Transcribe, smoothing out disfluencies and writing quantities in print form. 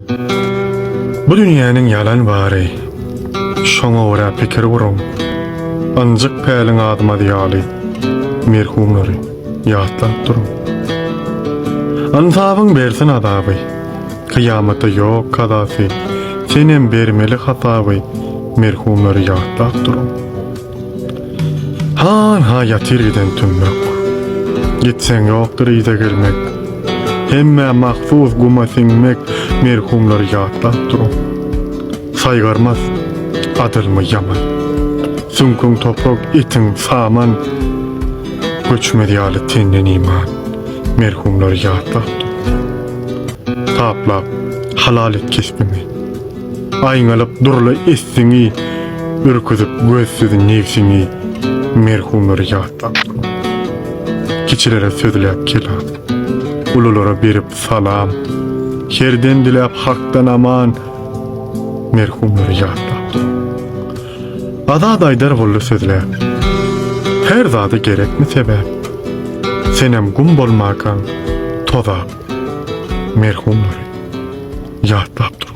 Bu dünýäniň ýalan bary, Şoňa görä pikir guruň. Ynjyk päliň azmaz ýaly, Merhumlary ýatlap duruň. Ynsabyň bersin azaby, Kyýamata ýok kazasy, Senem bermeli hasaby, Merhumlary ýatlap duruň. Han-ha ýatyr giden tümmek. Gitseň ýokdur yza gelmek. Hemmä mahsus guma siňmek Merhumlary ýatlap duruň. Saýgarmaz adylmy ýaman. Süňküň toprak, etiň saman. Göçmez ýaly tenden iman. Merhumlary ýatlap duruň. Taplap halal et kesbiňi. Aýňalyp durla essiňi, Ürküzip gözsüz nebsiňi, Merhumlary ýatlap dur. Kiçilere sözläp kelam, Ululara berip salam, Herden diläp Hakdan aman, Merhumlary ýatlap dur. Azat aýdar boldy sözläp, Her zada gerekmi sebäp, Senem gum bolmakaň tozap, Merhumlary ýatlap dur.